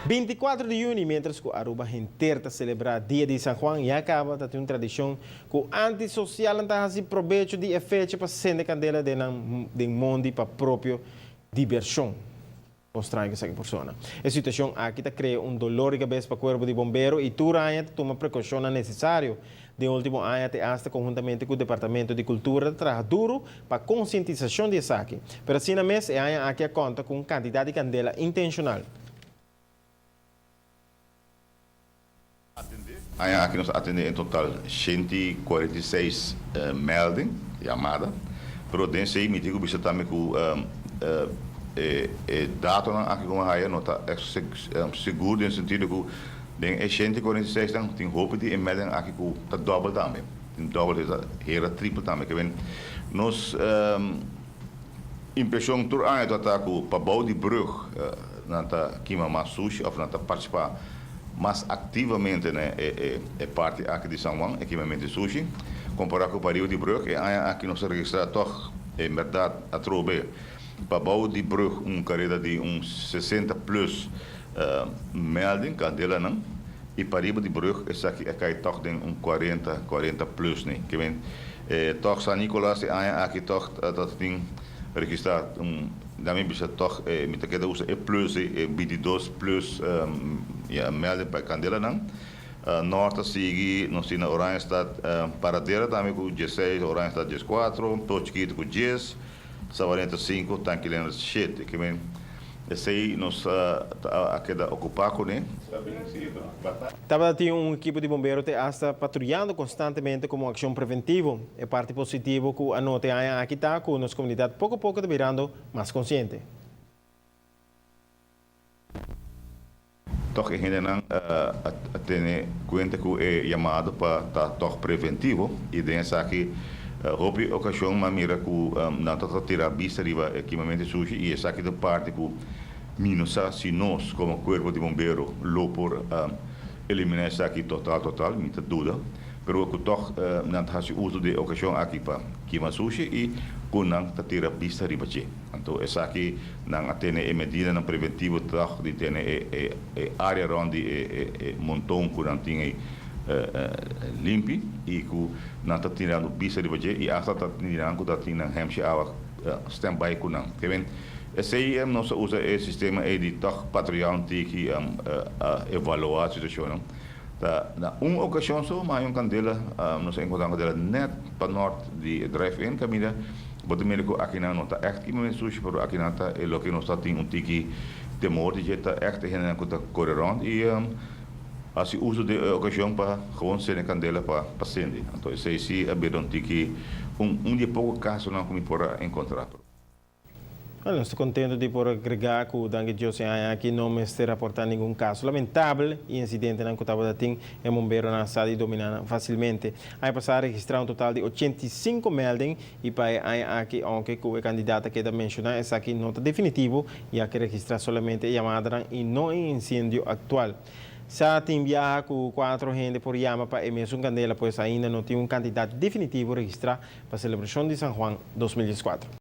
24 di juni, mientras cu Aruba henter ta celebra Dia di San Juan, ya caba ta tin un tradicion cu antisocialnan ta haci probecho di e fecha pa cende candela den nan den mondi pa propio dibersion. Con straño cu esaki por sona. E situacion aki ta crea un dolor di cabes pa cuerpo di bombero y tur aña ta tuma precocionnan necesario. Den ultimo aña te hasta conhuntamente cu Departamento di Cultura ta traha duro pa concientisacion di esaki. Pero asina mes e aña aki a conta cu un cantidad di candela intencional. Aña aki nos a atende en total 146 melding, yamada, pero den esey mi tin cu bisa tambe cu e datonan aki cu mi a haya no ta sigur den sentido cu den e 146 nan tin hopi di e melding aki cu ta dobel tambe, tin dobel ta hera tripel tambe. Ke men nos impresion tur aña ta ta cu pabou di brug nan ta kima mas sushi of nan ta participa mas activamente na e parti aki di San Juan, e kimamento di sushi, compara cu pariba di brug. E aña aki nos a registra toch en berdad atrobe pabou di brug un careda di un 60 plus melding, candelanan, y pariba di brug esaki a cay toch den un 40, 40 plus ni. Ke men toch San Nicolas e aña aki toch ta tin registra un. Da mi bisa tog mi ta keda usa e plus ei, e 22 plus ya melding pa e kandelanan. Nort a sigui, nos tin na Oranjestad Paradera tambe ku 16, Oranjestad 14, Pos Chikitu ku 10, Savaneta 5, Tanki Leendert 7. Ke men esei nos a keda okupá kuné. Tabata tin un ekipo di bombero te asta patruyando konstantemente komo akshon preventivo. E parti positivo ku a nota e aña aki ta ku nos komunidat poko poko ta birando mas konsiente. Tòg e hendenan a tene kuenta ku e yamado pa ta tòg preventivo i den esaki hopi okashon m'a mira ku nan ta tira bista riba e kimamentu di sushi i esaki ta parti ku Mi no sa si nos komo kuerpo di bombero lo por eliminá esaki total total, mi ta duda, pero ku tòg nan ta hasi uso di e okashon aki pa kima sushi i ku nan ta tira bista riba dje. Anto esaki nan a tene e medidanan preventivo tòg di tene e e área rònt di e e monton ku nan tin ei limpi i ku nan ta tirando bista riba dje i asta ta miran ku ta tin nan hèmshi awa standby ku nan. Esei nos a usa e sistema ei di tòg patruyá un tiki a evaluá situashonnan. Ta na un okashon so ma hay un kandela, nos a enkontrá un kandela nèt pa nòrt di e drive-in kaminda bo ta mira ku akinan no ta ègt kima sushi pero akinan ta e loke nos ta tin un tiki temor di dje ta ègt e hendenan ku ta kore rònt i hasi uso di e okashon pa gewoon sende kandela pa sende. Anto esei si a bira un tiki un di e poko kasonan ku mi por a enkontrá. Bueno, nos ta contento di por agrega cu danki Dios e aña aki no mester raporta ningun caso lamentabel y incidentenan cu tabata tin e bomberonan a sa di domina nan facilmente. Aña pasa a registra un total di 85 melding y pa e aña aki, aunke cu e candidata keda menciona esaki no ta definitivo ya que registra solamente e yamadanan y no e incendio actual. Sa tin biaha cu cuatro hende por yama pa e mesun candela pues ainda no tin un cantidad definitivo registra pa celebracion di San Juan 2014.